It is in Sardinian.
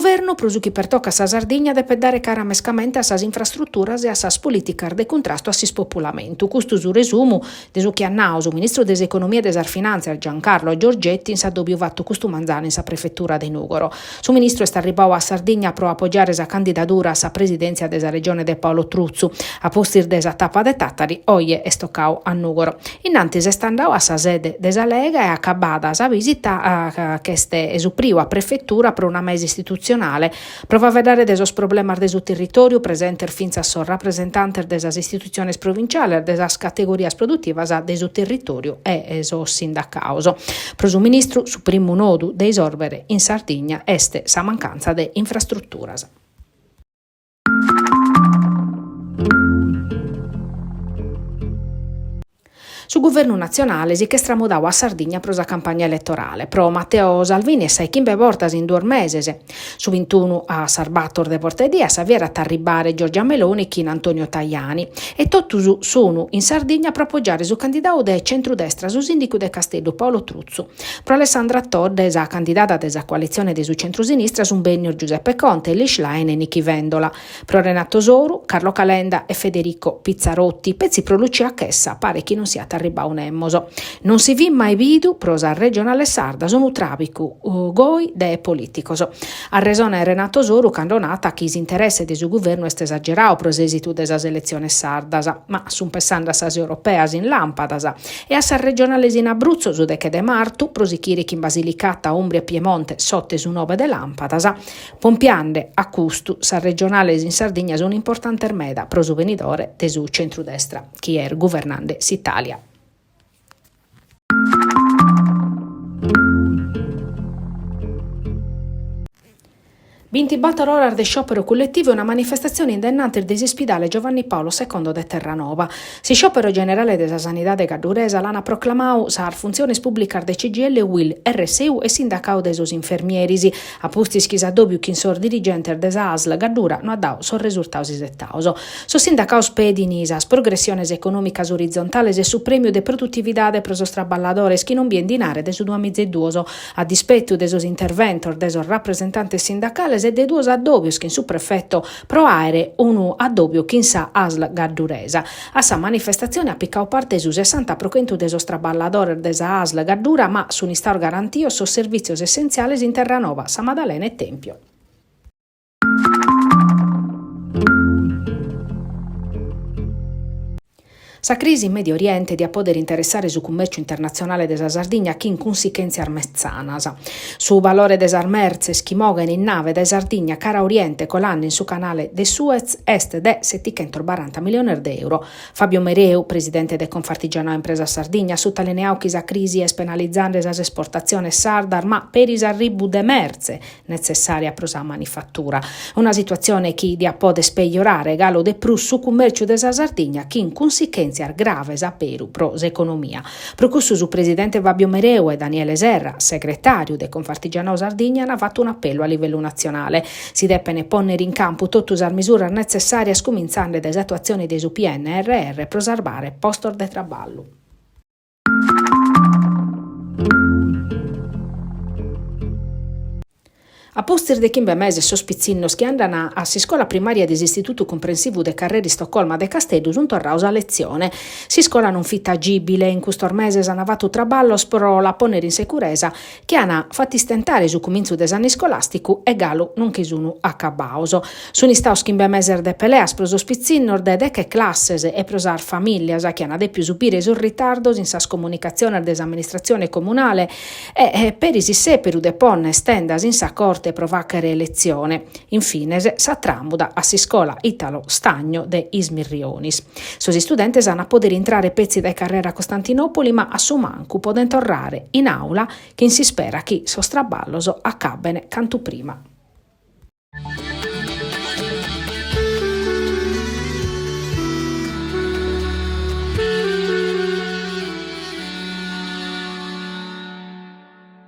guvernu, pro su chi pertocat sa Sardigna, depet dare cara mescamente a sas infrastruturas e a sas polìticas de cuntrastu a s'ispopulamentu. Custu su resumu de su chi at nau su ministru de s'Economia e de sas Finàntzias Giancarlo Giorgetti in s'addòbiu fatu custu manzanu in sa prefetura de Nùgoro. Su ministru est arribbau a Sardigna pro apogiare sa candidadura a sa presidèntzia de sa Regione de Paolo Truzzu. A pustis de sa tapa de Tàtari, oje est tocau a Nùgoro. Innantis est andau a sa sede de sa Lega e acabada sa bìsita ch'est supriu a prefetura pro una mesa istitutzionale Pro faeddare de sos problemas de su territòriu, presentes fintzas sos rapresentantes de sas istitutziones provinciales, de sas categorias produtivas de su territòriu e sos sindacados. Pro su ministru su primu nodu de isòrbere in Sardigna est sa mancantza de infrastruturas. Su guvernu natzionale si ch'est tramudadu a Sardigna pro sa campagna eletorale. Pro Matteo Salvini est sa 'e chimbe bortas in duos meses. Su bintunu a sas bator de bortaedie a sa fiera at a arribbare Giorgia Meloni chin Antonio Tajani. E totus sun in Sardigna pro apogiare su candidadu de centrudestra, su sìndicu de Casteddu Paolo Truzzu. Pro Alessandra Todde, sa candidada de sa coalitzione de su centrusinistra, sun bènnios Giuseppe Conte, Elly Schlein e Nichi Vendola. Pro Renato Soru, Carlo Calenda e Federico Pizzarotti, petzi pro Lucia Chessa paret chi non siat arribbadu nemos. Non si fit mai bidu pro sas regionales sardas unu tràbicu goi de polìticos. At resone Renato Soru cando nat chi s'interesse de su guvernu est esageradu pro s'èsitu de sas eletziones sardas, ma sunt pessende a sas europeas in làmpadas e a sas regionales in Abruzzo su deche de martu, pro sichire chin Basilicata, Umbria e Piemonte s'oto e su nobe de làmpadas. Pompiande a custu, sas regionales in Sardigna sun importantes meda pro su benidore de su centrudestra chi est guvernande s'Italia. Bintibator oras de sciòpero culletivu e una manifestatzione in dae innantis de s'ispidale Giovanni Paolo Secondo de Terranova. S'isciòpero generale de sa sanidade gadduresa l'ant proclamadu sas funtziones pùblicas de CGIL Uil, RSU e sindacadu de sos infermieris, a pustis chi s'addòbiu chin sos dirigentes de sa ASL Gaddura no at dadu sos resurtados isetados. Sos sindacados pedin sas progressiones econòmicas orizontales e su prèmiu de produtividade pro sos traballadores chi non bien dinare dae su duamiza e duos, a dispetu de sos interventos de sos rapresentantes sindacales e de duos addòbios chin su prefeto pro àere unu addòbiu chin sa ASL gadduresa. A sa manifestatzione at picadu parte su sessanta pro chentu de sos traballadores de sa ASL Gaddura ma sun istados garantidos sos servìtzios essentziales in Terranova, Sa Madalena e Tèmpio. Sa crisi in Medio Oriente diat pòdere interessare su cummèrciu internatzionale de sa Sardigna chin cunsichèntzias metzanas. Su valore de sas mertzes chi moghen in nave dae Sardigna cara a Oriente colande in su canale de Suez est de setichentos-baranta miliones de euro. Fabio Mereu, presidente de Confartigianao Impresas Sardigna, at sutalineadu chi sa crisi est penalizende sas esportatziones sardas ma peri s'arribu de mertze netzessària pro sa manifatura. Una situatzione chi diat pòdere pejorare galu de prus su cummèrciu de sa Sardigna chin cunsichèntzias graves a beru pro s'economia. Pro cussu su presidente Fabio Mereu e Daniele Serra, segretàriu de Confartigianao Sardigna, ant fatu un'apellu a livellu natzionale. Si depent pònnere in campu totu sas misuras netzessàrias cumintzende dae s'atuatzione de su PNRR pro sarbare postos de traballu. A pustis de chimbe meses sos pitzinnos chi andan a s'iscola primària de s'Istitutu Cumprensivu de Carrera Istocolma de Casteddu sunt torrados a letzione. S'iscola non fit agìbile e in custos meses ant fatu traballos pro la pònnere in securesa chi ant fatu istentare su cumintzu de s'annu iscolàsticu e galu non nche sun acabados. Sun istados chimbe meses de peleas pro sos pitzinnos de deche classes e pro sas famìllias chi ant dèpiu subire sos ritardos in sas comunicatziones de s'amministratzione comunale e peri s'issèperu de pònnere tendas in sa corte pro fàghere letzione. In fines, sa tràmuda a s'iscola Italo Stagno de Is Mirrionis. Sos istudentes ant a pòdere intrare petzi dae carrera Costantinòpoli ma a su mancu podent torrare in àula chin s'ispera chi sos traballos acabbent cantu prima.